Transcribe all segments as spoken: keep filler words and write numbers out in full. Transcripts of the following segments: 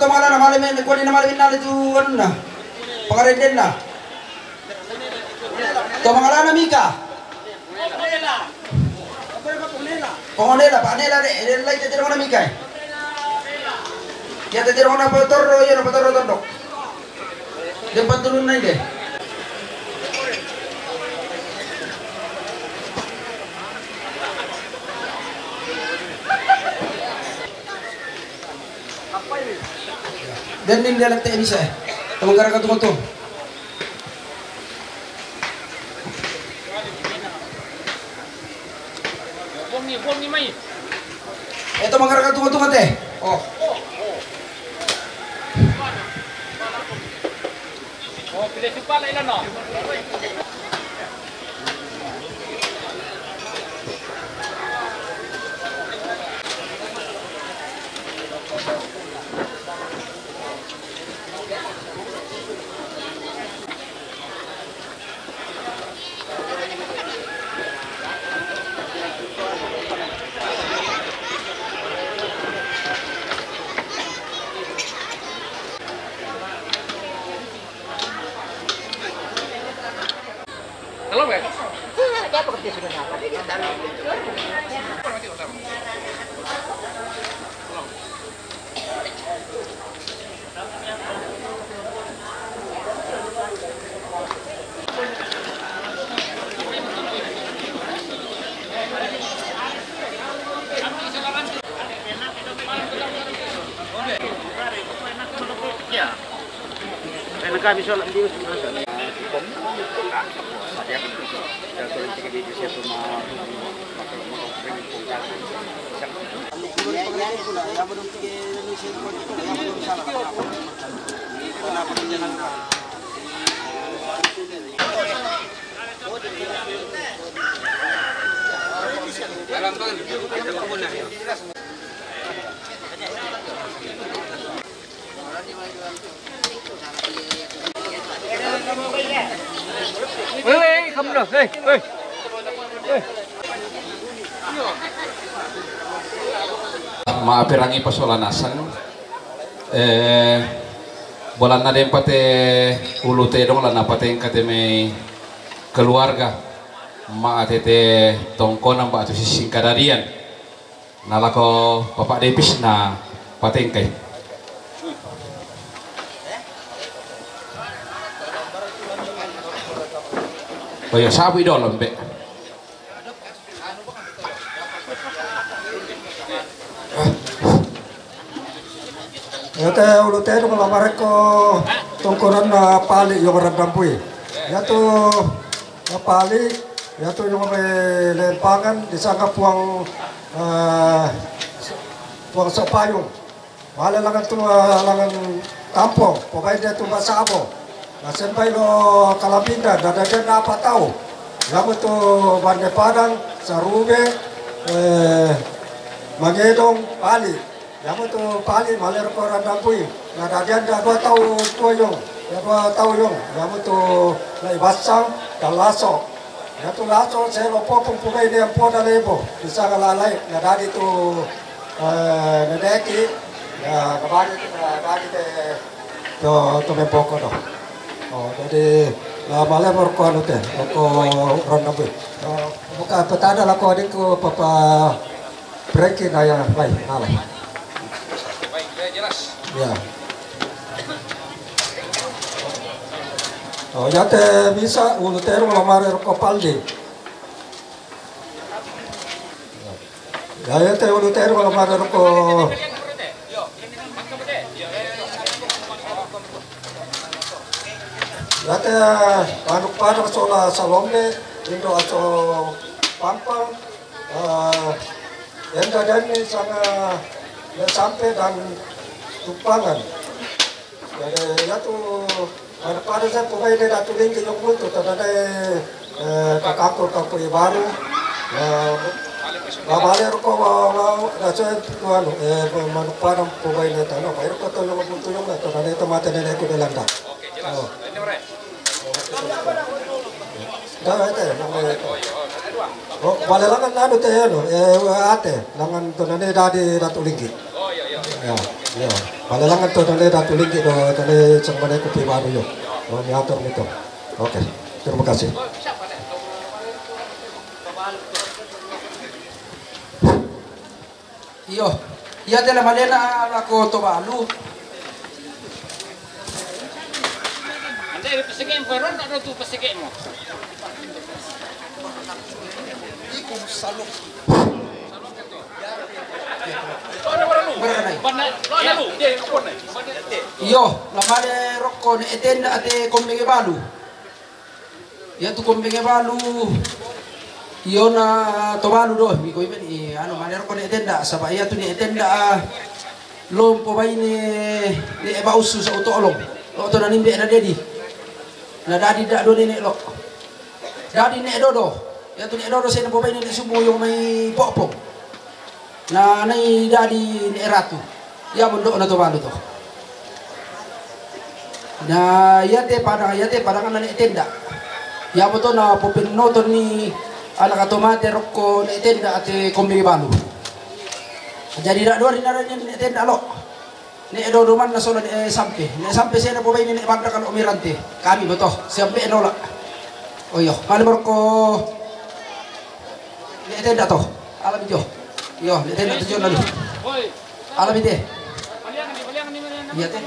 To mangalana male men, ko ni na male men na tu anunna. Pangarendenna. To mangalana Mika. Pangonela, pangonela de, de lai te tiro na Mika. Ya te tiro na patorro, ya na patorro tondo. De patulun nai de. Dan nin dia letek bisa. Teman gara katu katu. Buang ni, buang ni mai. Eh, teman gara katu katu kate. Oh. Oh, pila suka lah ilan no. Weh, weh, kamu dah. Hei, hei. Hei. Maperangi pasola naseng. Eh, bolanna de mpa te ulu tedong la napatengka te mai keluarga. Ma'tete tongkona mba'tu sissing kadarian. Nalako Bapak Depis na patengkai. Oh iya, sabu idolom, Mbak. Yate ulu tedong la marekko tongkonanna Pali yongo randampui. Yatu Pali, yatu yongo mai Lempangan disanga Puang, eh, Puang Sopayung. Wale langan tu, eh, langan kampong, pobaine tu Basabo. Nasempai lo Kalambinda, dadaden apa tau. Yamo tu Bande Padang, Sarube, eh, Mangedong, Pali. Yamo tu Pali, malero ko randampui. Nadadian da dua tau tuo yong, da dua tau yong. Yamo tu lai Bassang, dan Laso. Yatu Laso, selo popung pugai ne ampo da lebo. Bisa ngalalai, nadadi tu, eh, nadeki. Ya, kabadi, kabadi te. To, to mempoko do. Oh, jadi, la male morko anu te, morko ronda bui. Oh, buka petada lako adikku papa Preki na ya, bai, nala. Ya. Oh, yate bisa ulu teru la mare roko Paldi. Ya, yate ulu teru la mare roko. Yate manuk padang sola Salome, indo aso Pampang, eh, enda dani sanga ya sampe dan Tumpangan. Jadi, yatu, pada, pada saya pemain dari Datu Lingki yang mutu, tanda dari, eh, kakakku, kakakku yang baru, eh, babale roko, wa, wa, da saya tu anu, eh, manuk padang pemain dari tanah, bayar kota yang mutu yang mutu, tanda itu mata nenekku Belanda. Oh. Da, ete, nang, eh, oh, bale langan anu te, anu, eh, ate, langan tanda dari Datu Lingki. Iyo, iyo. Palelangan to, tale Datu Linggi do, tale cang bane kopi baru yo. Oh, niatur nito. Oke, terima kasih. Iyo. Iya, tela malena lako Tobalu. Ande pesegek peron, ada tu pesegek mo. Iku saluk. Iyo, la male roko ne'e tenda ate kombenge balu. Iya tu kombenge balu. Iyo na Tobalu do, mi koi meni, anu, male roko ne'e tenda, saba iya tu ne'e tenda, ah, lompo baine, ne'e bausu sa uto olong. Lo to nanimbe na dedi. Na dadi da do ne'e lo. Dadi ne'e dodo. Iya tu ne'e dodo sena po baine ne'e sumu yo mai popo. Na nai dadi ne'e ratu. Iya mondo na Tobalu to. Na iya te padang, iya te padang na ne'e tenda. Iya moto na popen noton ni ana kato mate roko ne'e tenda ate kombenge balu. Jadi da do ri na ne'e tenda lo. Ne'e dodo manna sola ne'e sampe. Ne'e sampe sena po baine ne'e bandra kalo mirante. Kami moto. Sampe nola. Oh iyo, male morko. Ne'e tenda to. Alami jo. Iyo, ne'e tenda tu jo lalu. Alami te. Iya te.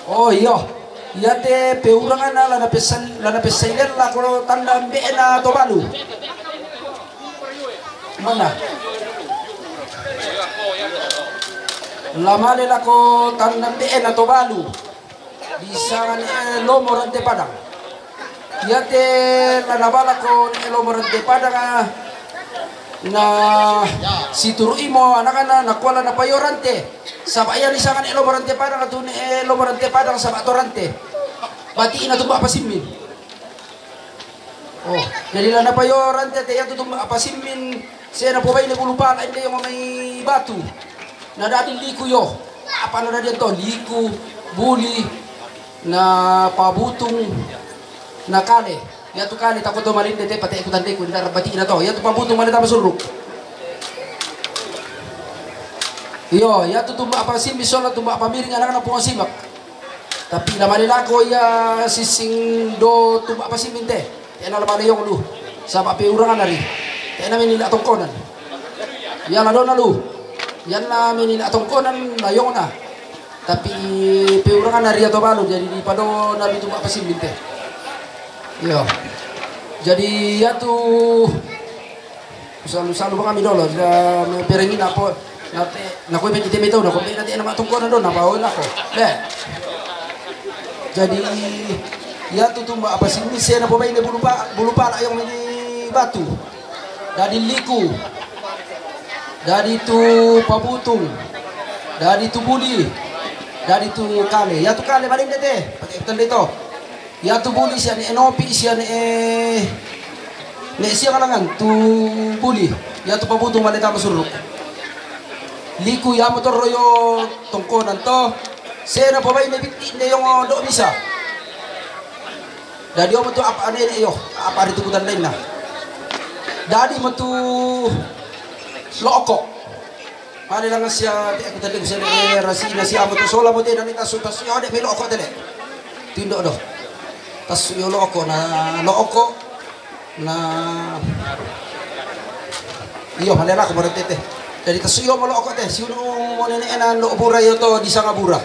Oh iyo. Iya te peurangana lana pessai, lana pessai lella ko tanda mbe'ena Tobalu. Mana? La male lako tanda mbe'ena Tobalu. Disanga ne'e lomo rante padang. Iya te la nabala ko ne'e lomo rante padang, ah. Na situru imo anakana nakua la napaio rante. Saba iya disanga ne'e lomo rante padang tu ne'e lomo rante padang saba to rante. Bati ina tumba apa simmin. Oh, jadi la napaio rante te iya tu tumba apa simmin, sena po baine bulu pala inde yo mai batu. Na dadi liku yo. Apa na dadi anto liku, buli, na pabutung, na kale. Iya tu kale tako to malinde te pate ku tandeku ndar bati ina to. Iya tu pabutung male tama suruk. Iyo, iya tu tumba apa simmin sola tumba apa miring anakana punga simak. Tapi la male lako iya sising do tumba apa simmin te. Te'ena la male yong lu. Saba peurangana ri. Te'ena meni la tongkonan. Iya la dona lu. Iya na meni la tongkonan la yongna. Tapi peurangana ri iya Tobalu jadi dipadona lu tumba apa simmin te. Iyo. Jadi iya tu Salu-salu bang kami dolo, sudah perengin apa, nate, nako ibe kita metau, nako ibe nate nama tungko na do, napa oi nako. Deh. Jadi, iya tu tumba apa simmin sena po baine bulu pa, bulu pala yang ini batu. Dadi liku. Dadi tu pabutung. Dadi tu buli. Dadi tu kale. Iya tu kale malinde te. Pake tende to. Iya tu buli sia ne'e nopi sia ne'e, ne'e sia ngalangan tu buli. Iya tu pabutung male tama suruk. Liku iya motor royo tongkonan to. Sena po baine bitti ne yongo do bisa. Dadi omo tu apa ne'e yo, apa ri tukutan lainna. Dadi mo tu loko. Mane langa sia te aku tadi bisa de rasi na sia mo to sola mo te na ni tasu tasu yo de melo ko tele. Tindo do. Tasu yo loko na loko na iyo mane lako mo tete. Jadi tasu yo mo loko te siunu mo nene ena lo bura yo to di sanga bura.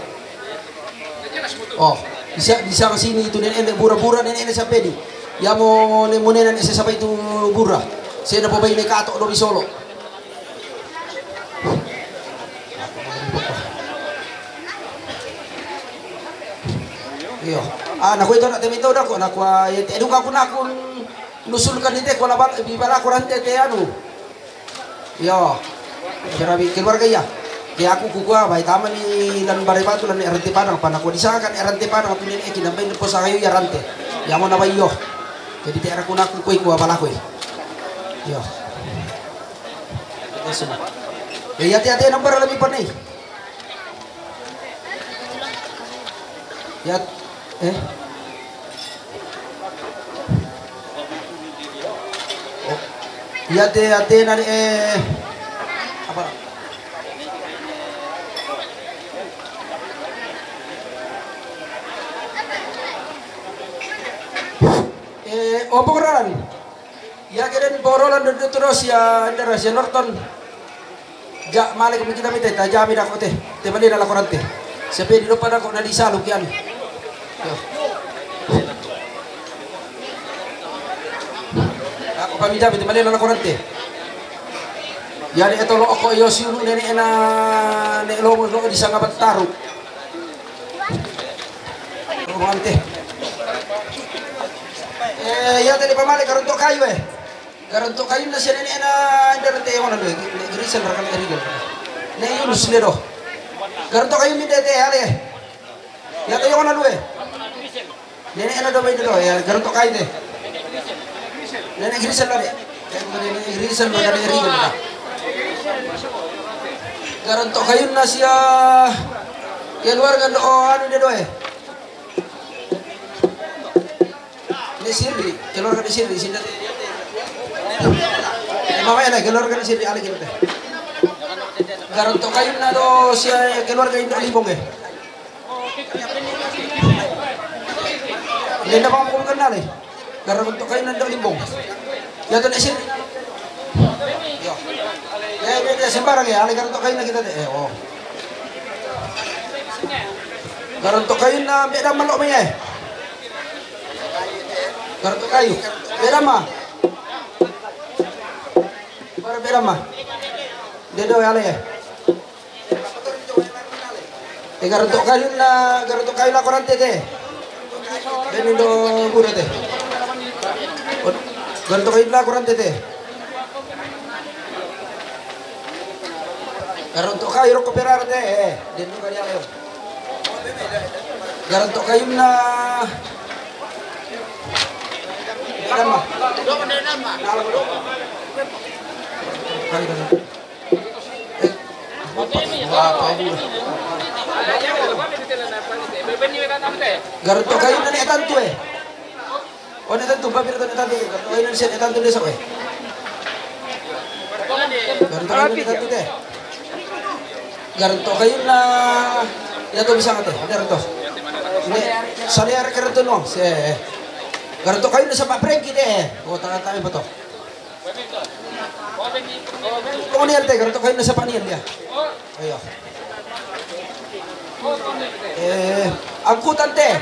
Oh, bisa bisa sini itu nene ena bura-bura nene ena sapedi. Ya mo ne mo nene ena sapai itu bura. Sena po baine kato do di solo. Iyo. Ah, naku itu nak temito dah ko naku ah, ya te duka aku naku nusulkan ite ko labal bi balaku rante te anu. Iyo. Kira bi keluarga iya. Ke aku kukua bai tama ni lan bare batu lan rante padang pa naku disangkan rante padang tu nene eki nambai nepo sangayu ya rante. Ya mo nabai iyo. Jadi te aku naku koi kua balaku. Iyo. Iya, ate-ate nambar lebih panai. Ya, eh. Oh. Iyate, ate nani, eh, apa? Eh, opo korolan. Iya ke den porolan do terus ya, ndara si Norton. Ja, male ko mi kita mite, ta ja mi dako te. Te male na lakorante. Sepe di dopa dako na di salu kian. Yo. Ako pamita, te male na lakorante. Ya, ne tolo oko yo si unu nene ena ne lomo lo di sanga bataru. Romo ante. Eh, ya tadi pamale karonto kayu, eh. Karonto kayu na sene ena ndara te ona lo, eh. Ne grisel rakal erigo. Ne Yunus ne do. Karonto kayu mi de te ale. Ya te ona lo, eh. Nene ena do bai do ya, garonto kayu te. Nene grisel lare. Nene grisel lare, nene grisel. Garonto kayu na sia keluarga do, oh, anu de do, eh. Ne Sirri, keluarga ne Sirri, sinda. Mama ena keluarga ne Sirri, ale kita. Garonto kayu na do sia keluarga Indo Limbong, eh. Nenda pamukul kenal, eh. Garonto kayu na Indo Limbong. Ya to ne Sirri. Yo. Ya, ya, ya, sembarang ya, ale garonto kayu na kita te. Eh, oh. Garonto kayu na beda malo me, eh. Garonto kayu. Beda ma. Baru beda ma. Dedo ya ale, eh. Eh, garonto kayu na, garonto kayu na korante te. Beni do gura te. Garonto kayu na korante te. Garonto kayu roko perara te, eh. Denu kali ayo. Garonto kayu na. Nama. Kayu na. Garonto kayu na ne tantu, eh. Oh, ne tantu, papir to ne tantu, garonto kayu na ne tantu de sa, eh. Garonto kayu na ne tantu de. Garonto kayu na, ya to bisa ngate, garonto. Ne, sale are garonto no, se. Garonto kayu na sa Pak Prengki de. Oh, tangan kami betul. Kau ni arte, garonto kayu na sa Pak ni dia. Ayo. Eh, aku tante.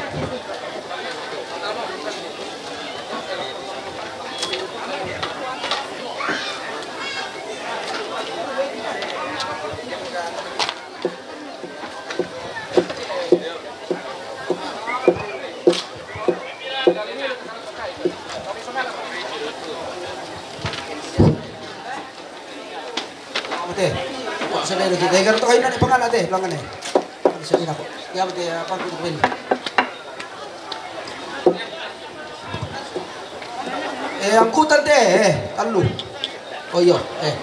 Mate. Kok sadari kita, garonto kayu na ne pangala te, langane. Bisa ni nako. Ya, mate, apa aku tu. Eh, angkutan te, eh, tallu. Oh, iyo, eh.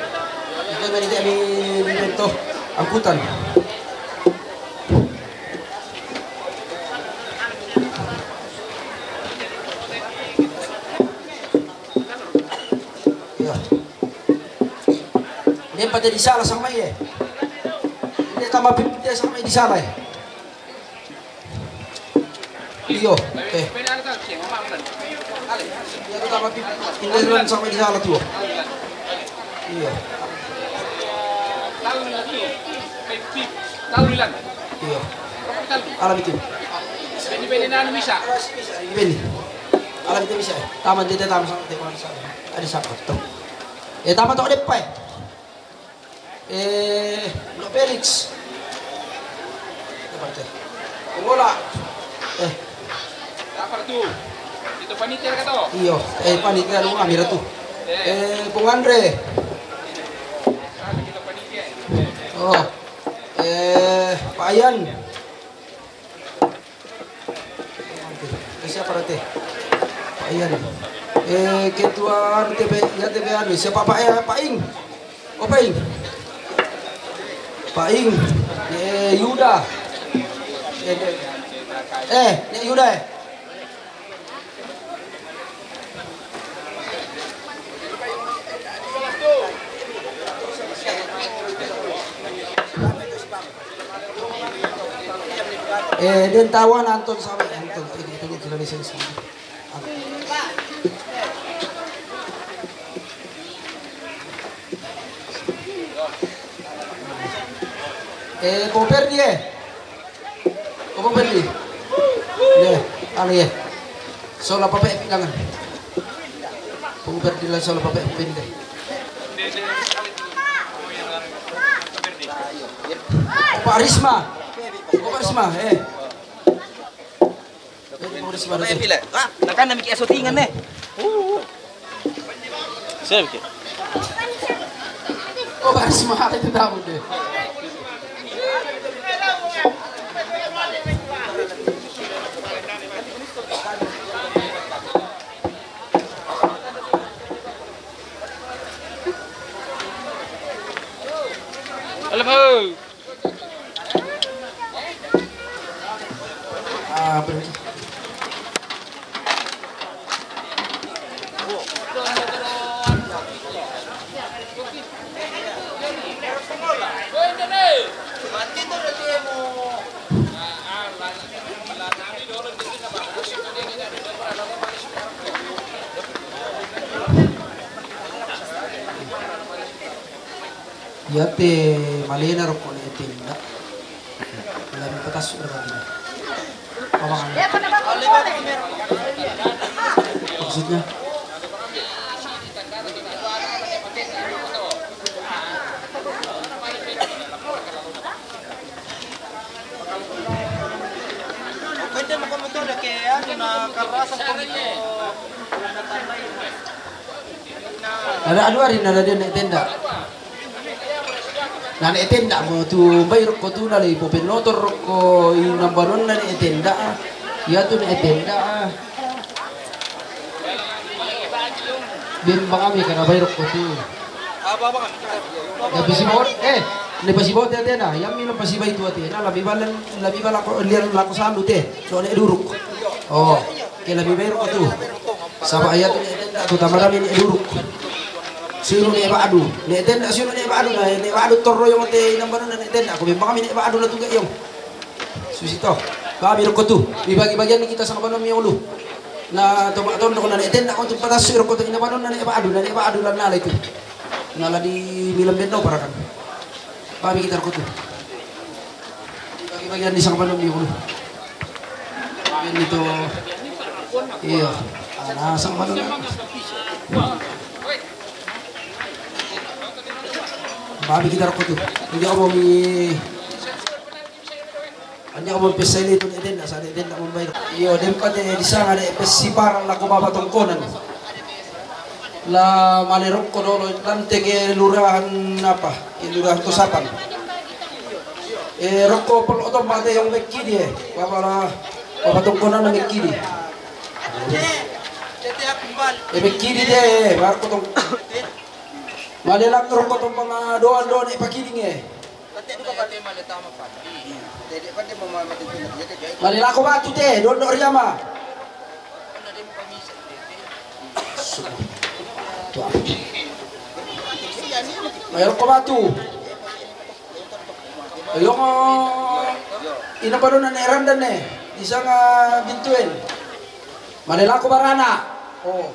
Ito, mani te, mi, mi, to. Angkutan. Iyo. Dia pate di sala sama iye. Dia tambah pipit dia sama di sala, eh. Iyo, eh. Iya, kita mati. Ini duluan sama di sana tuh. Iya. Iya. Alam itu. Beni. Alam itu bisa. Taman dia taman sama, taman sama. Ada siapa tuh? Eh, taman tuh ada apa, eh? Eh, no Felix. Apa te? Bola. Eh. Apa tu? Itu panitia ka to? Iyo, eh, panitia lu amira tu. Eh, Pung Andre. Oh. Eh, Pak Ayan. Eh, siapa rate? Pak Ian. Eh, ketua R T P, R T P anu, siapa Pak, eh, Pak Ing? Oh, Pak Ing. Pak Ing. Eh, Yuda. Eh, eh, Nek Yuda, eh. Eh, den tawa nonton sama, nonton. Ini, ini, ini, ini, ini. Eh, Bung Ferdi, eh. Oh, Bung Ferdi. Ye, anu ye. Sola pape pilangan. Bung Ferdi la sola pape pinde. Pak Risma. Oh, Pak Risma, eh. Jadi, mau disebar itu. Pila? Ah, nakana miki asotingan ne. Siapa ki? Oh, baris mahal itu tahu deh. Halo, Bu. Ah, ber- Iyate malena rokko ne tenda. Lami patassu rokko. Paham? Maksudnya? Pwede mo kami to, da ke, ano, na karasa ko nito. Ada anu ari na radio ne tenda. Na ne tenda mo tu mbai rokko tu na le popennotor rokko inambanonna ne tenda. Iya tu ne tenda. Bembang ami kana bai rokko tu. Nabi sibot, eh, ne pasibot atena, yang minum pasibai tu atena, lebih balan, lebih balako lian lako sandu te, lo ne duruk. Oh, ke lebih bai rokko tu. Saba iya tu ne tenda tu tamarami ne duruk. Sunu ne ba'du, ne tenda sunu ne ba'du na, ne ba'du torro yong te inambanonna ne tenda, ko bembang ami ne ba'du la tu ga yong. Susi to. Kami rokko tu. Dibagi-bagian kita sama banom yang ulu. Na to ma ton ko na ne tenda ko tu patassu rokko tu inambanonna ne ba'du, na ne ba'du la nala itu. Nala di milam benno parakan. Kami kita rokko tu. Dibagi-bagian di sama banom yang ulu. Ini to. Iya. Ana sama banom. Kami kita rokko tu. Ini apa mi Anya mo pessai le tu ne tenda, sa ne tenda mo bai. Iyo, dempa te disanga de pessiparang lako Bapa Tongkonan. La male rokko dolo lante ke lurahan apa? Ke lurahan Tosapan. Eh, rokko polo to mate yang mekkidi, eh. Bapa la, Bapa Tongkonan mekkidi. Eh, mekkidi de, barko tong. Male lak rokko tong pama doan do ne pakiding, eh. Male lako batu te, dondo riama. Mayo ko batu. Ayo mo ina padona ne randan ne. Disanga bintuen. Male lako barana. Oh.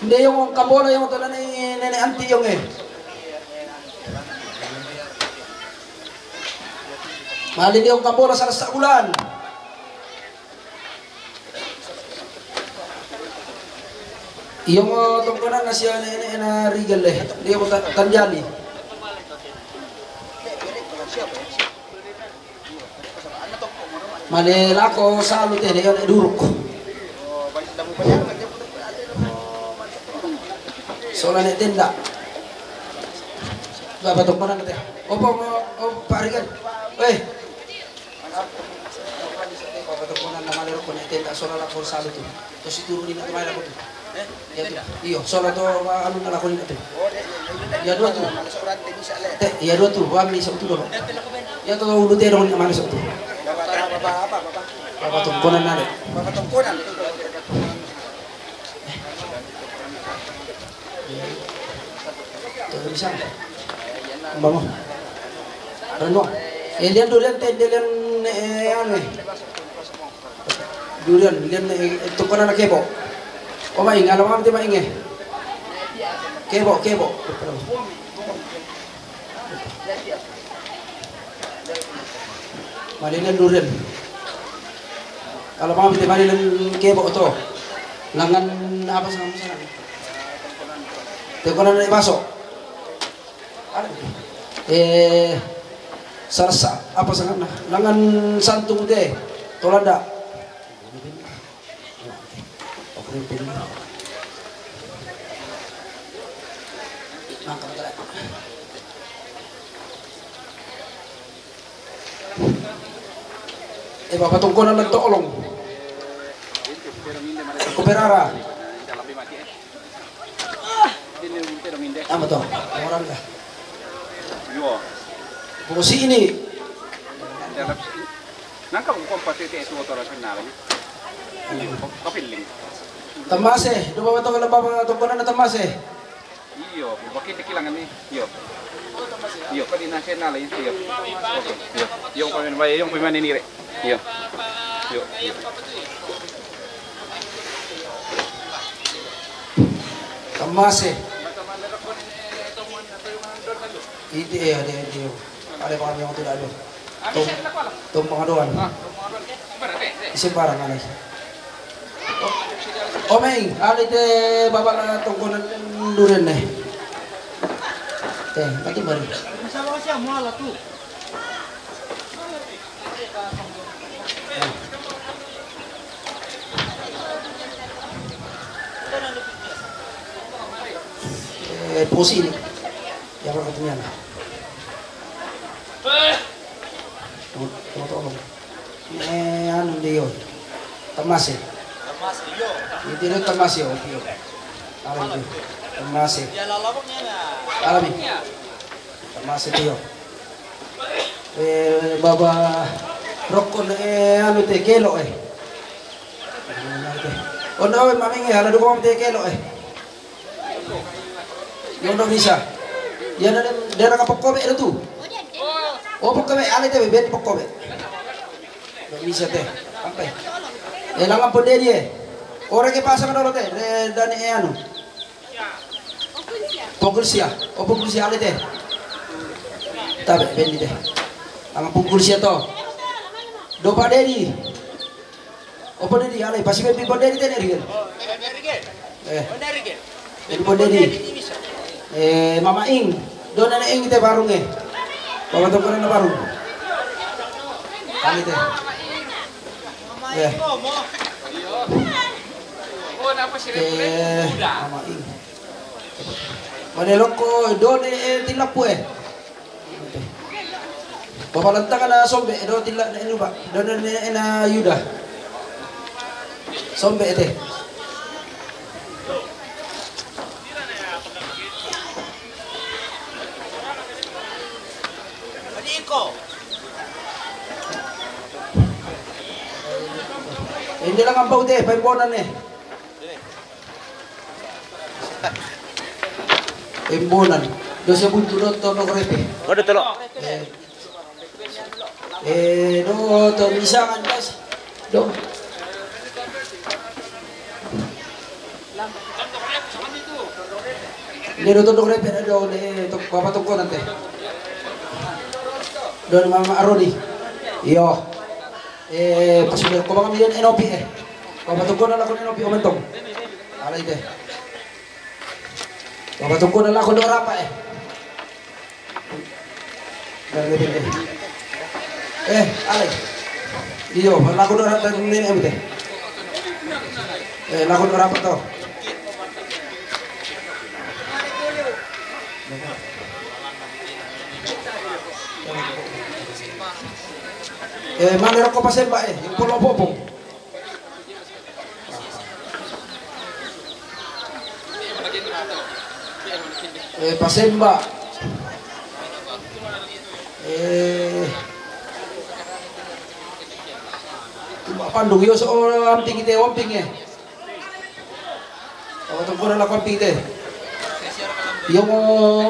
Nde yong ong kambola yong tona ni Nenek Anti yong, eh. Mali nde yong kambola sala sa bulan. Yong, oh, Tongkonan na sia Nenek na Rigal, eh. Nde yong ta-, Tanjali. Male lako salu te, de, de duruk. Sola ne tenda. Bapa Tongkonan te. Opo, o, Pak Rigan. Weh. Bapa Tongkonan na male rokko ne tenda sola lako salu tu. Tosi turuni na kemana ko tu? Eh, iyo tu. Iyo, sola to, anu na lakoni tu. Iya dua tu. Te, iya dua tu. Wa mi sa tu dolo. Iya to ulu te dolo ni mana sa tu. Bapa Tongkonan na de. Bapa Tongkonan. Iya. To bisa. Bamo. Anu, eh, lian durian te, lian, eh, anu, eh. Durian, lian, eh, tungkonan na kebo. O Maing, ala mami te Maing, eh. Kebo, kebo. Malian durian. Ala mami te malian kebo to. Langan apa sana, sana? Tungkonan na baso. Eh, sarsa, apa sanganna? Langan santung te, tolanda. Eh, bapa tungkonan na tolong. Aku berara. Ama to, orang dah. Yo. Bosi ini. Dalam si-, nangka ko pati te itu otora kenal. Iyo, ko-, ko feeling. Tamase, do baba to, baba to, ko na tamase. Iyo, bakit kilangan ni. Iyo. Iyo, ko di nasional, iyo. Iyo. Iyo, ko main, iyo, ko main ini, re. Iyo. Iyo, iyo. Tamase. Iti, eh, ada, ada. Ada pangaduan yang tidak ada. Tom, tom pangaduan. Isin barang ada. O Maing, ada te baba tungkonan durian ne. Te, mati mari. Eh, pusi ini. Ya, orang katanya lah. Tolong, tolong. Eh, anu dia yo. Tamase. Iti do tamase yo, iyo. Alami. Tamase. Alami. Tamase te yo. Eh, baba rokon, eh, anu te kelo, eh. Ono, eh, Maing, eh, ala duko te kelo, eh. Yo, Indonesia. Ya, na, na, daerah apa kobe itu tu? O, pokkobe, ale te, ben pokkobe. Indonesia te. Apa? Eh, langan pondedi, eh. Ora ke pasang dolo te, eh, dan, eh, anu. Pungkulsia. O, pungkulsia ale te. Tabe, ben te. Langan pungkulsia to. Dopa dedi. O pondedi, alai, pasi be pi pondedi te ne rigel. Eh. Jadi pondedi. Eh, Mama Ing. Dona ne Ing te barung, eh. Baba tungkonan na barung. Kali te. Eh. Eh, Mama Ing. Mane lokko, done, eh, tilapu, eh. Papalantangan na sombe, do tilla na enu ba, do na ne na Yuda. Sombe te. Ende lang ampau te, paimbonan ne. Embonan. Do sia buntu do to no repe. Waduh, tolong. Eh. Eh, do to misangan, guys. Do. Dia do to do repe do, eh, to apa to ko nanti. Do Mama Aroni. Iyo. Eh, pas udah ko bang ambil enopi, eh. Ko apa to ko na ko enopi o mentong. Alai te. Baba tungkonan lako do rapa, eh. Eh, alai. Iyo, lako do rapa nene emte. Eh, lako do rapa to. Eh, mane roko pasemba, eh, yang pulo popong. Eh, pasemba. Eh, Pandung, iyo, so, amping te, amping, eh. O, tungkonan lako amping te. Iyo mo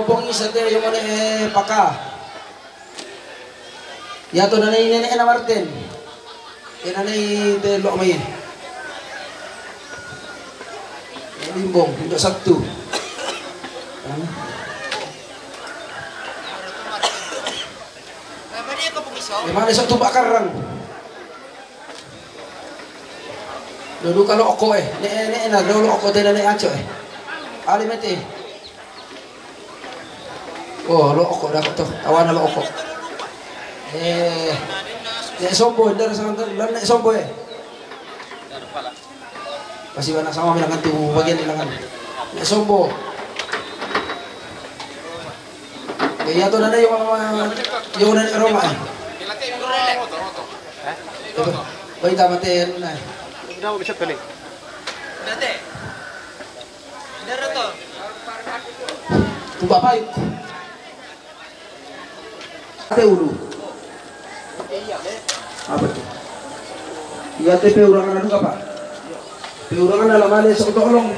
pongisa te, iyo mo ne, eh, paka. Iyato nanai nene'na Marten. E, nanai te lo' mai. E, Limbong, Indo' Sattu. E, mane Sattu Pak Karrang. Dulu kalau oko e, ne, ne, na dulu oko te ne aco e. Ali mete. Oh, lo oko dah to. Tawana lo oko. Eh, ne sombo, dar sama dar ne sombo e. Pasti bana sama bilang tu bagian bilangan. Ne sombo. Iya to nana yung mga, yung nana roma e. Ito, baita mate na. Tumba payuk. Ate ulu. Apa tu? Iya te pe urangan anu apa? Pe urangan dalam ale sok tolong.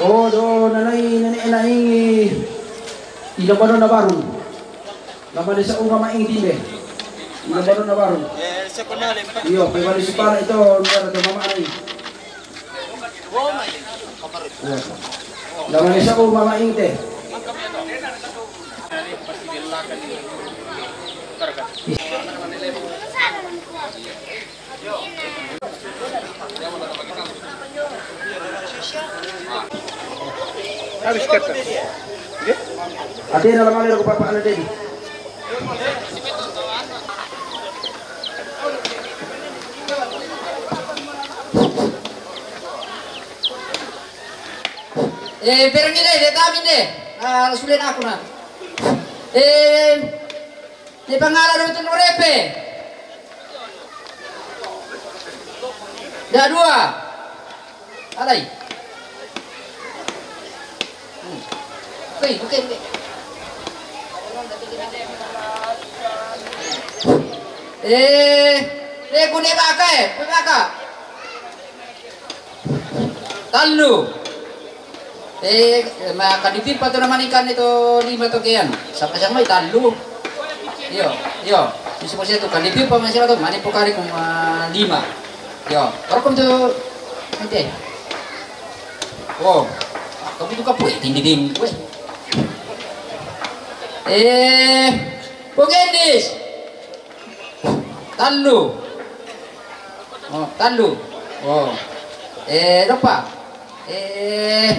Oh, do nanai, nanai, nanai. Ila mana na baru? Lama desa uma maing tinde. Ila mana na baru? Iyo, pe bali supana ito, nara to mama ai. Iya. Lama desa uma maing te. Habis kata. Ate na lamale ko papa ana dedi. Eh, permi deh, dia tamin deh. Ah, sudah aku na. Eh, Ni pangala do tu nurepe. Da dua. Alai. Hmm. Wei, bukan, bukan. Eh, eh, kune baka, eh, kune baka. Tallu. Eh, ma kadipipa tu namanikan itu lima tu kean. Sama-sama tallu. Iyo, iyo. Sisi posisi tu kadipipa masih tu mani pokari kum, ah, lima. Iyo. Kalau kum tu nanti. Oh, kamu juga pui tinggi tinggi, weh. Eh, Bung Endis. Tallu. Oh, tallu. Oh. Eh, lupa. Eh,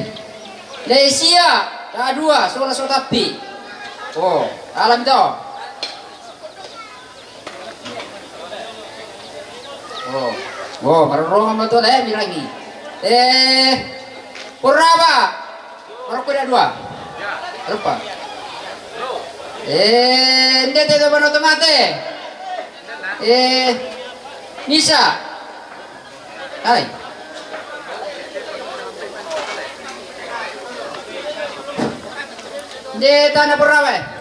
Lesia, da dua, sola so tapi. Oh, alam to. Oh. Oh, marorong ma to le mirangi. Eh, Puraba. Marokko da dua. Lupa. Eh, ndete to bano tomate. Eh, Nisa. Hai. Nde tana Puraba.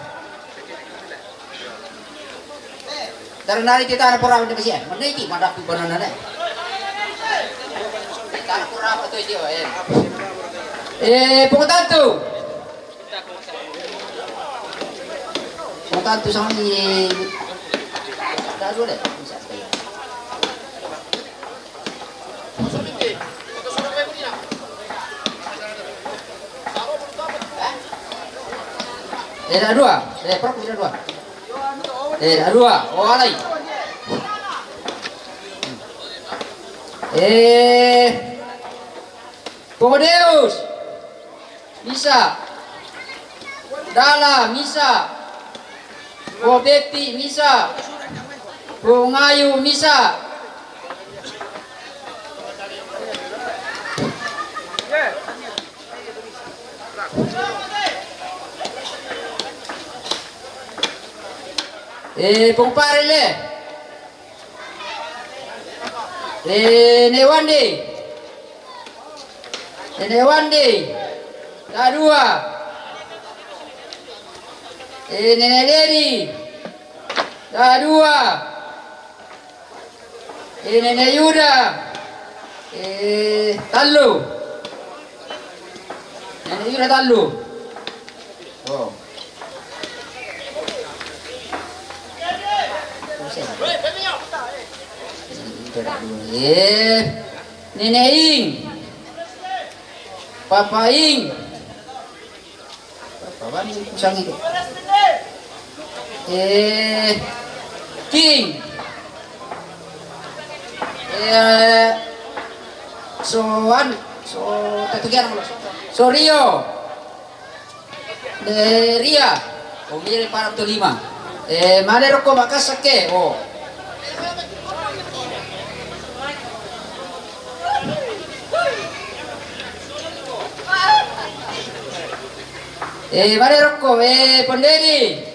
Dari nari kita ada pura udah kesian. Mana iki madapi banana deh. Kita pura apa tu dia, eh. Eh, pengtantu. Pengtantu sama ni. Dah dulu deh. Eh, da dua. Eh, perok da dua. Eh, da dua. Oh, alai. Eh, Pomodeus. Misa. Dala, misa. Ko Pepi, misa. Ko Ngayu, misa. Eh, Pong Pare le. Eh, Ne Wandi. Nene Wandi. Da dua. Eh, Nene Dedi. Da dua. Eh, Nene Yuda. Eh, tallu. Nene Yuda tallu. Oh. Eh, Nenek Ing. Papa Ing. Papa Ing, kusang itu. Eh, King. Eh, Soan, so, Tatugian, Sorio. Ria. O, mire para to lima. Eh, male roko makasake. O. Eh, male roko, eh, Ponderi.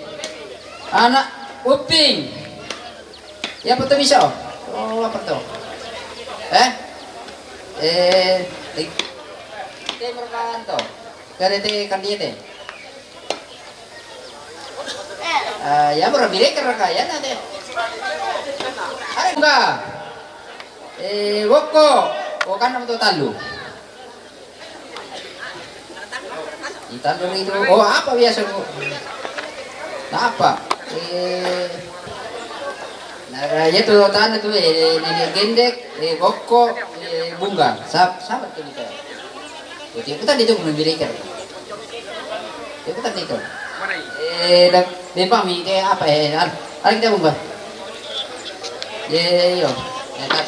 Anak Uping. Ya, apa to bisa, o? O, apa to? Eh? Eh, te merupakan to. Kare te kan dia te. Ah, ya, mura bire kara kaya na te. Are enggak. Eh, woko. Wokana to talu. Di talu itu. O, apa biasa, Bu? Apa? Eh, nah, ya tu tanah tu, eh, Nenek Gendek, eh, Boko, eh, Bunga. Sa-, sama tu kita. Tiap kita itu memberikan. Tiap kita itu. Eh, dah, bepang mi, eh, apa, eh, ar-, ari kita Bunga. Ye, yo. Eh, tak.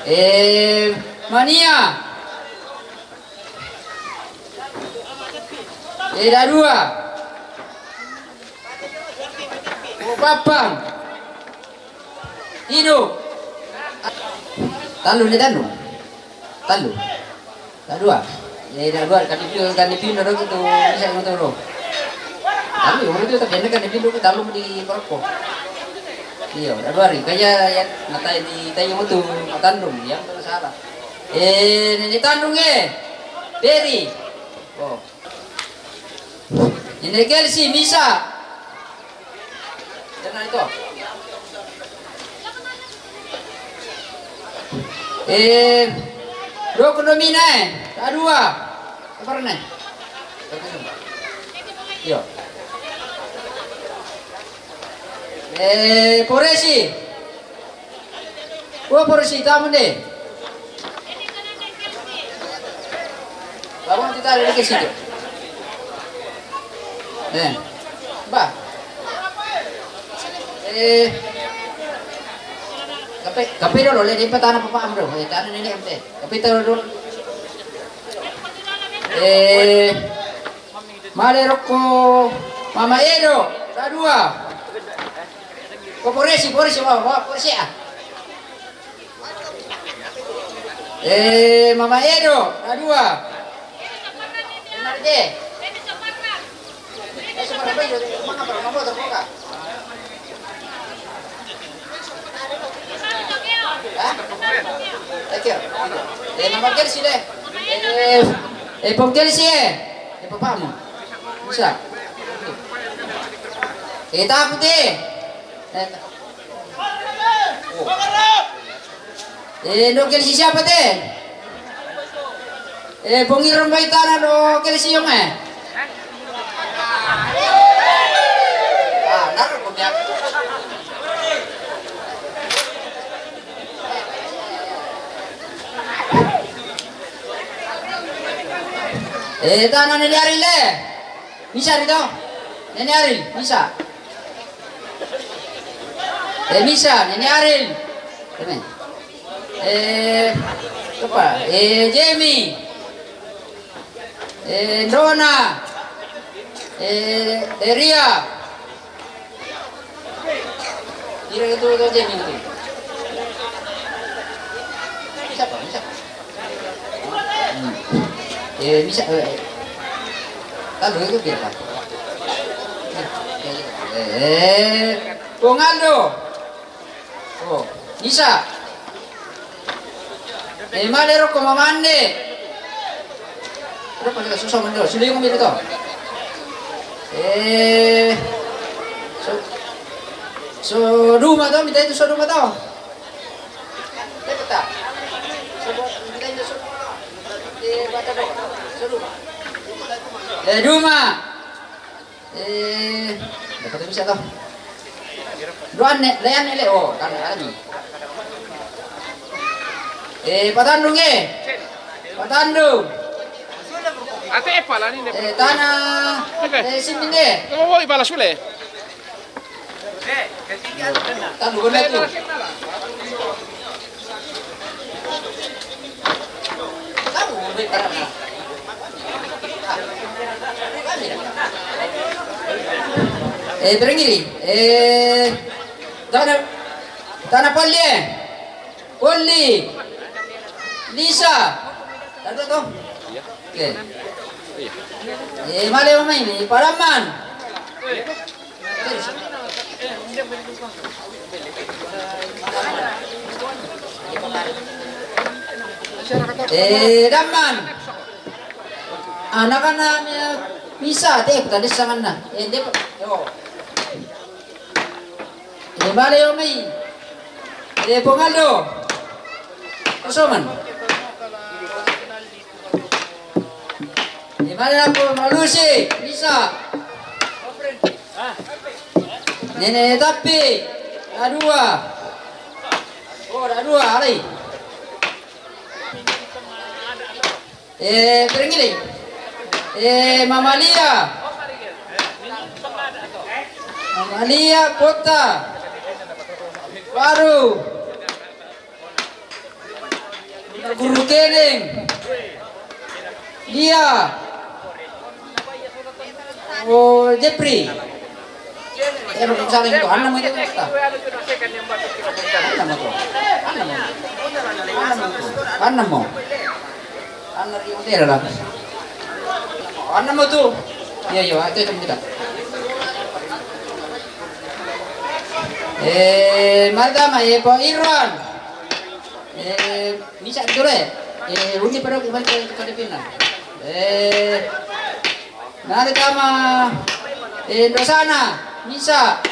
Eh, Mania. Eh, Dadua. O, Papang. Ino. Talu ni talu. Talu. Dadua. Eh, dadua. Kan di, kan di pino do gitu. Bisa motor do. Talu, orang tu tapi kan di pino talu di Koroko. Iyo, dadua ri. Kaya ya, matai di tayo mo tu, matandung. Yang tu salah. Eh, ni tandung, eh. Peri. O. Ini Kelsi, misa. Jangan itu. Eh, roko no mina, eh. Dadua. Apa ne? Iyo. Eh, Poresi. O, Poresi, tamu de. Tamu kita ada di situ. Eh, ba. Eh, kape, kape dulu, le, di petana papa amro. Eh, tanah nenek amte. Kape tahu dulu. Eh, male roko Mama Edo, dadua. Ko Poresi, Poresi, wa, wa, Poresi, ah. Eh, Mama Edo, dadua. Benar je. Eh, sebenarnya, mana, mana, mana, mana, mana, Hah? Thank you. Eh, nama Kelsi deh. Eh, eh, Pom Kelsi, eh. Eh, papamu. Bisa. Eh, takut, eh. Eh, ta-, oh. Eh, no Kelsi siapa, te? Eh, pongiro mai tana do Kelsi yong, eh. Ah, naro ko biak. Eh, tana ni Aril, eh. Misa rito. Nenek Aril, misa. Eh, misa, Nenek Aril. Amen. Eh, apa? Eh, Jamie. Eh, Dona. Eh, Eria. Kira itu, itu Jamie itu. Siapa? Siapa? Hmm. Eh, bisa, eh, tahu itu biar apa? Eh, Bung Aldo. Oh, bisa. Eh, male roko mamande. Roko juga susah mendo. Sudah yang itu. Eh, so, so duma to, minta itu so duma to. Eh, duma. Eh, dapat bisa toh. Tuanne, leanne le, oh, kan ani. Eh, patandung, eh. Patandung. Ate e pala ni ne. Eh, tana. Oke. Eh, sini ne. Kamu mau ipala sule? Tandung guna tu. Eh, perengili. Eh, tana, tana Polli, eh. Polli. Lisa. Tadu tu. Oke. Eh, male mai ni, Paraman. Eh, Damman. Anak-anak, eh, bisa, teh, tadi sangan na. Eh, dia, oh. Eh, male mai. Eh, Pongaldo. Kosoman. Eh, male aku malusi, bisa. Nene tapi, ada dua. Oh, ada dua, alai. Eh, perengili. Eh, Mamalia. Mamalia Kota. Baru. Guru Keneng. Dia. Oh, Jepri. Eh, belum saling tu. Anam itu, Ustaz. Anam itu. Anam itu. Anam itu. Anam mau. Anam itu, lah. Anam itu. Iya, iya, itu, itu kita. Eh, mata mah, eh, Pak Irwan. Eh, misa dulu, eh. Eh, uni pada, pada, pada pindah. Eh, Nari tama, eh, dosana, misa.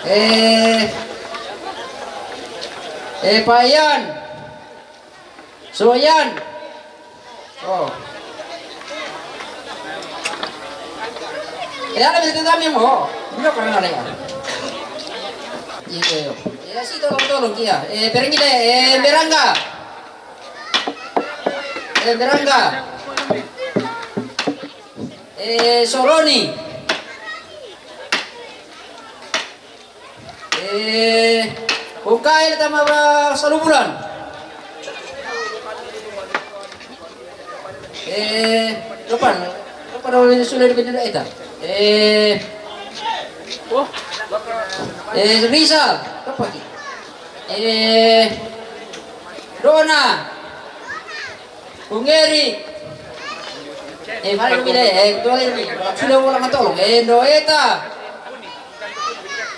Eh, eh, Payan. Soyan. Oh. Eh, ada bisa tami mo. Ini pernah ada ya. Iya, iya. Ya, si tolong, tolong, iya. Eh, pergi deh. Eh, Berangga. Eh, Berangga. Eh, Soroni. Eh, Ukai tama ba Salubulan. Eh, kapan? Kapan awal sudah di Bendera Eta? Eh, oh, eh, Rizal, kapan ki? Eh, Dona, Bung Eri. Eh, mari kami deh. Eh, ketua ini. Sudah ulang tolong. Eh, Doeta.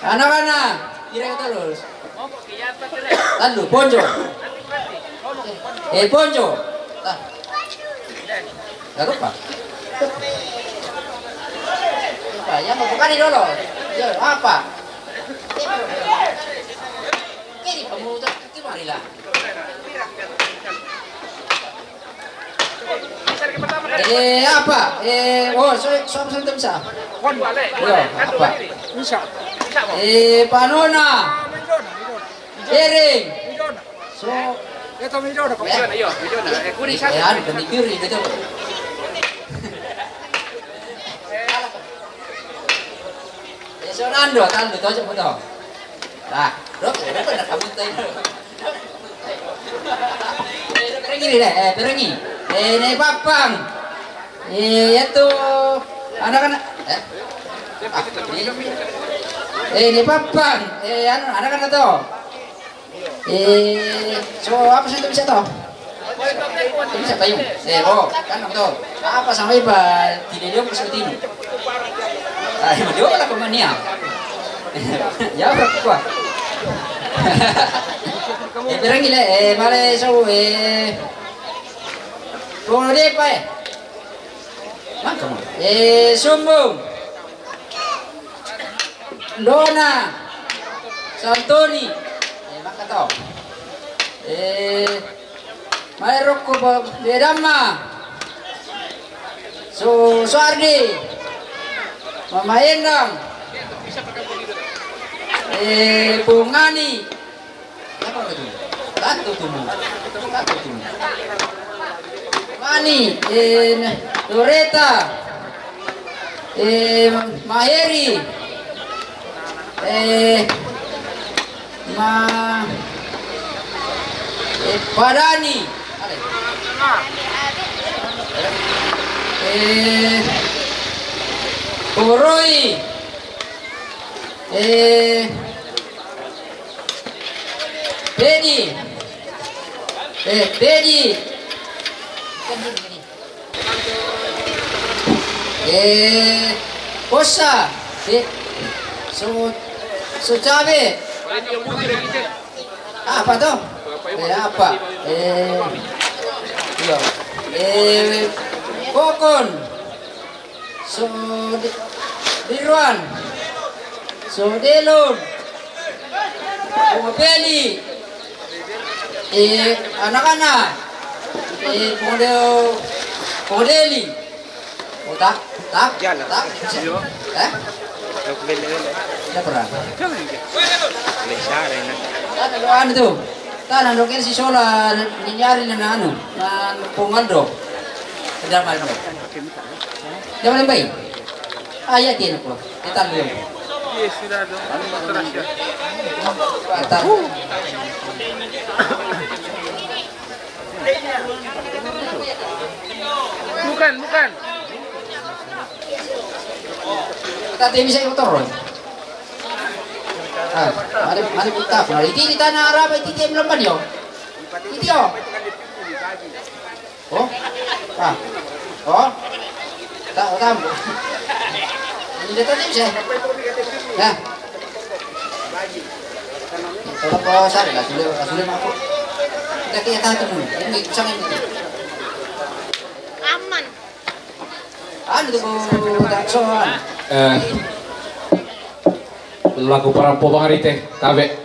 Anak-anak. Kira terus. Lalu, Ponjo. Eh, Ponjo. Ah. Gak lupa. Lupa, ya, mau bukan dulu. Ya, apa? Kiri, kamu tuh, kemari lah. Eh, apa? Eh, oh, so, so, so, so, bisa. Kon. Yo, apa? Bisa. Eh, Panona. Ering. So. Itu Midona, kamu. Iya, Midona. Eh, kuning satu. Eh, anu, kan di kiri, gitu. Eh, so, nando, tando, cocok, betul. Nah, dok, ya, bener, kamu tanya. Eh, perengi nih, deh, eh, perengi. Eh, ne Papang. Eh, itu anak-anak, eh? Ah, ini. Eh, ne Papang. Eh, anu, anak-anak tuh. Eh, so, apa sih itu bisa tuh? Itu bisa payung. Eh, oh, kan tuh. Apa sama iba? Tidak dia seperti ini. Ah, dia lah kemania. Ya, berapa kuah? Eh, bilang gila, eh, male so, eh. Tuh, dia apa, eh? Mangka mo. Eh, Sumbung. Dona. Santoni. Eh, mangka to. Eh, mai rokko ba, Bedamma. So, Soardi. Mama Endang. Eh, Pungani. Apa itu? Tatu tumu. Tatu tumu. Mani, eh, Loreta. Eh, Maheri. Eh, Ma, eh, Padani. Eh, Koroi. Eh, Dedi. Eh, Dedi. Eh, Kosa. Eh, so, so cabe. Apa to? Eh, apa? Eh, iya. Eh, Kokon. So, di, Dirwan. So, Delon. Pumapeli. Eh, anak-anak. Eh, Pungdeo, Pungdeli. Oh, tak, tak, tak. Eh? Siapa? Tana do anu tu. Tana do kena si sola ni nyari na anu, na pongal do. Dapat do. Dapat baik. Ah, iya, tiene ko. Kita lihat. Kita. Bukan, bukan. Kita bisa motor. Ah, ada, ada kita. Nah, ini di tanah Arab itu dia belum yo. Itu yo. Oh, ah, oh, tak, tak. Ini dia tadi saya. Nah, kalau kau salah lah, sudah, sudah aku. Kita kita tahu tu. Ini pisang ini. Aman. Anu tu, Dakson. Eh, laku parampo bangari te, tabe.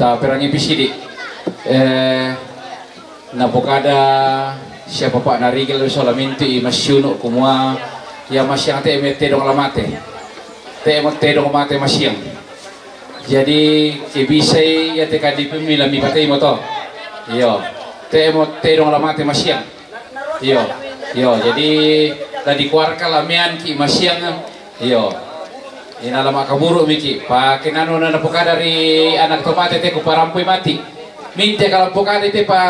Ta perangi pisidi. Eh, napokada siapa Pak Narigel sola mintu i masiunu kumua ia masiang te me tedong la mate. Te mo tedong mate masiang. Jadi, ke bisai ia te kadipi mi lami patei mo to. Iyo. Te mo tedong la mate masiang. Iyo, iyo, jadi tadi keluarga lamean ki masiang. Iyo. Ina lama kaburu miki. Pakenanu na napokada ri anak tomate te kuparampui mati. Minte kalau pokada te pa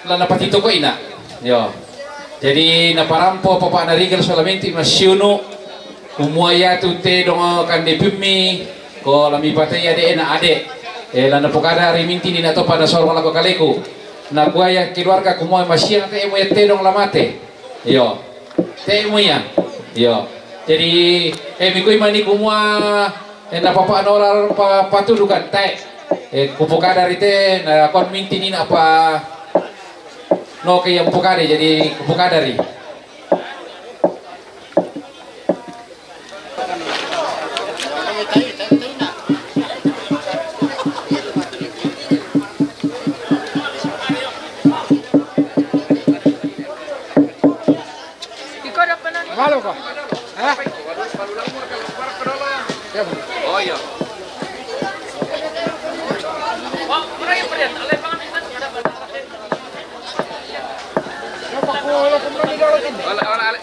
lana pati toko ina. Iyo. Jadi naparampo papa Narigel sola mintu masiunu. Kumua ia tu te dongo kande pimmi. Ko lami patei ade ena ade. Eh, lana pokada ri minti ni na topa na sorong lako kaleku. Na kua ia keluarga kumua masiang te emo ia tedong la mate. Iyo. Te emo ia. Iyo. Jadi, eh, mikui mani kumua, eh, na papa nora pa, patudukan, tae. Eh, kupokada ri te, na kon minti ni na pa, no ke ia pokada, jadi kupokada ri. Halo ko. Hah? Oh iya. Wala, wala, wala.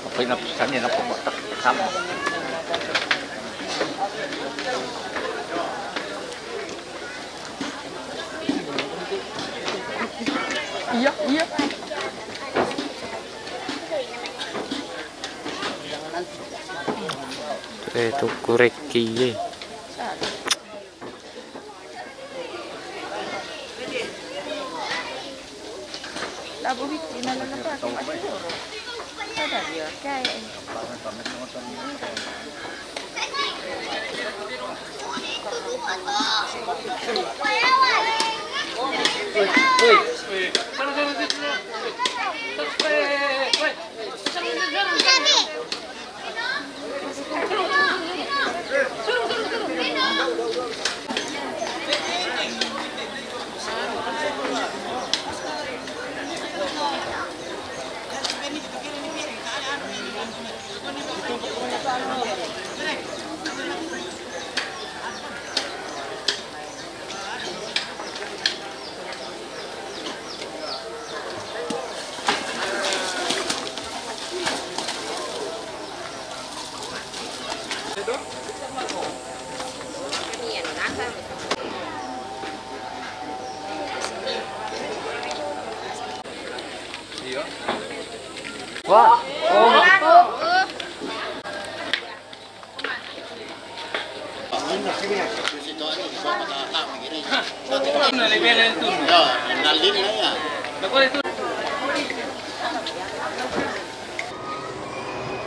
Apa yang pesannya nak pokok tak sama. Iya, iya. Eh, tu korek kiye. Labo wiki na la na pa ki ma suro.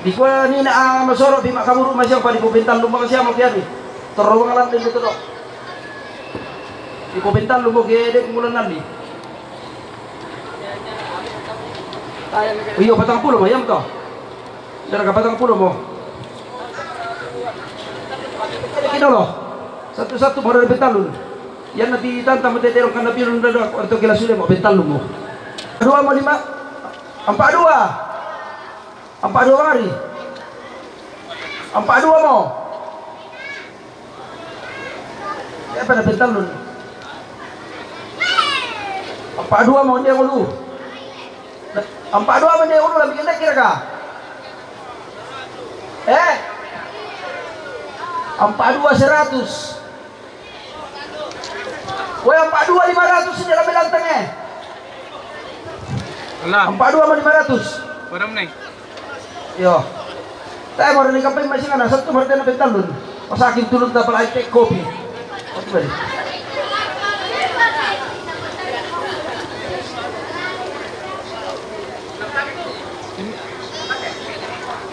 Dikua ni na, ah, masoro pi ma' kaburu' masiang pa' di popentallu' mako siamo kiani. Torro bang lan den to do. Di popentallu' mo ke de' mulan nalli. Iyo, patang pulo mo, yam to. Dara ka patang pulo mo. Kino lo. Satu-satu mo dari pentallu'. Yan na ti tanta mo te terong kan na pilun dada, kuarto kila sudah mo pentallu' mo. Dua mo lima. Ampa' dua. Ampa' dua mari. Ampa' dua mo. Iya, pa' na pentallu'. Ampa' dua mo, nde' ulu. Ampa' dua mo, nde' ulu, lebbi kende' kira ka. Eh? Ampa' dua seratus. Weh, ampa' dua lima ratus ini dalam belantang, eh. Ampa' dua mo lima ratus. Padam nih. Iyo. Tae' mo ri kampeng masi ngana, satu mo ri tena pentallu'. Pasakin tulun ta pala ai te kopi. Oke, bari.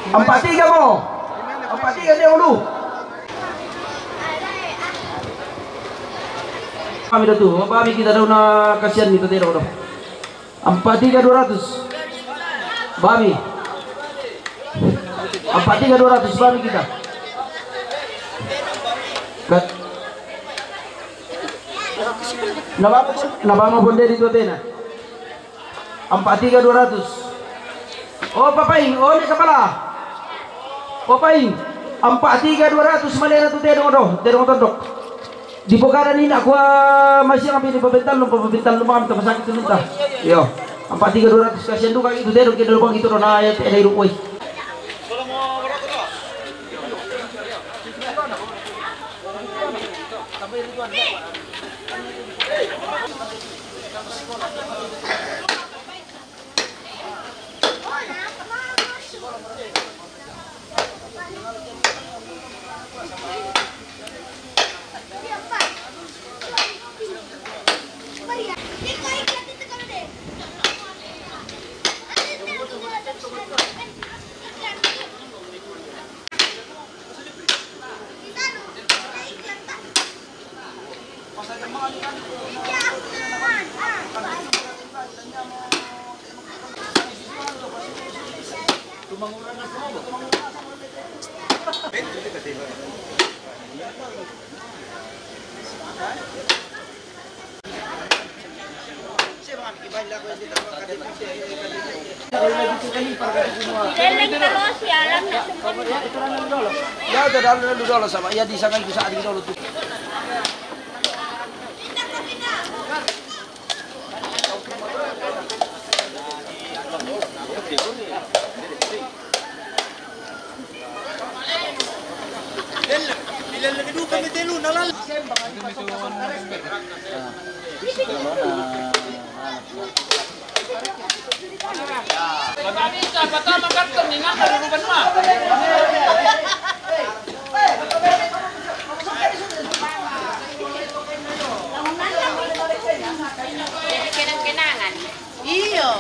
Ampa' tiga mo. Ampa' tiga, nde' ulu. Kami dah tu, apa kami kita dah na kasihan ni tu tidak dah. Ampa' tiga dua ratus. Bami. Ampa' tiga dua ratus, bami kita. Kat. Na bama pon, na bama pon dari dua tena. Ampa' tiga dua ratus. Oh, papaing, oh, ni kapala. Papaing. Ampa' tiga dua ratus, malena tu tedong do, tedong tondok. Di pokada ni na kua masiang api di papentallu', papentallu' mako, masakit tu nunta. Iyo. Ampa' tiga dua ratus, kasihan duka itu, tedong kira lubang itu do na ya te na iru' woi. Ya, udah, dulu, dulu, sama. Ya, di sana itu saat itu dulu tuh. Kenang-kenangan. Iyo.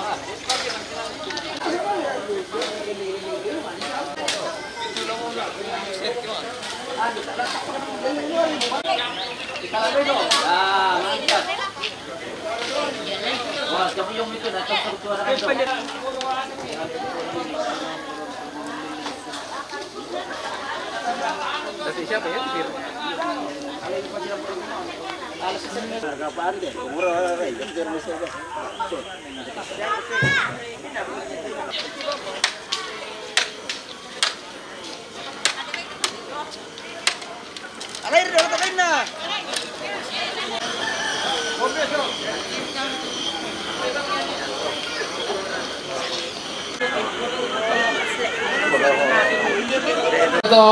Ah, mantap. Wah, kamu yang itu datang ke suara itu. Kasih siapa ya? Sir? Agak pandai, umur orang lain, kan biar masih ada. Alair, dapat alair na. Ito,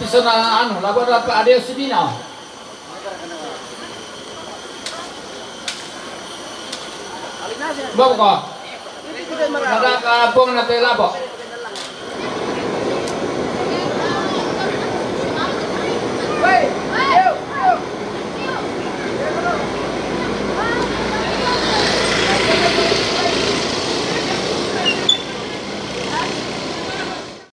piso na ano, labo na pa, adios si Bina. Bako. Nagkakapong na tayo labo.